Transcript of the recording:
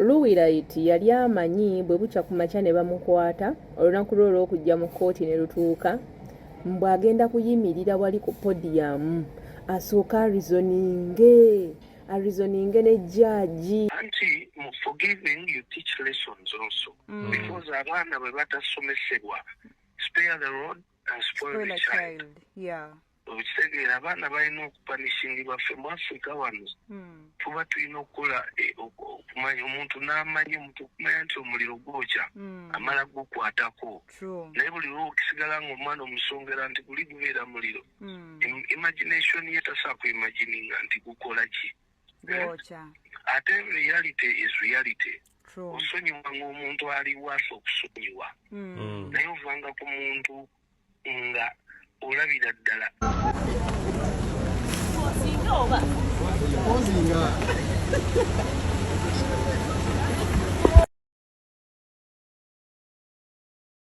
Luwilight yali amanyi bwe bukya ku makya ne bamukwata, olunaku lwe olw'okujja mu kkooti ne lutuuka, mbu agenda kuyimirira wali ku podium asooke arizoninge arizoninge ne jaaji. Anti mu forgiving you teach lessons also because abaana bwe batasomesebwa, spare the rod and spoil Spoil the a child. Child. Yeah. Okitegeera, abaana balina okupanishingibwa. Ffe mu Africa wano tuba tulina okukola okumanya omuntu n'amanya omuntu okumanya nti omuliro gwokya amala gukwatako. True. Naye buli lwokisigala nga omwana omusongera nti guli gubeera muliro, imagination ye tasobola kuimagininga nti gukola ki. Gwokya. Ate reality is reality. True. Osonyiwa ng'omuntu ali waafe okusonyiwa, naye ovanga ku muntu nga olabira ddala. Osinga oba Ozinga.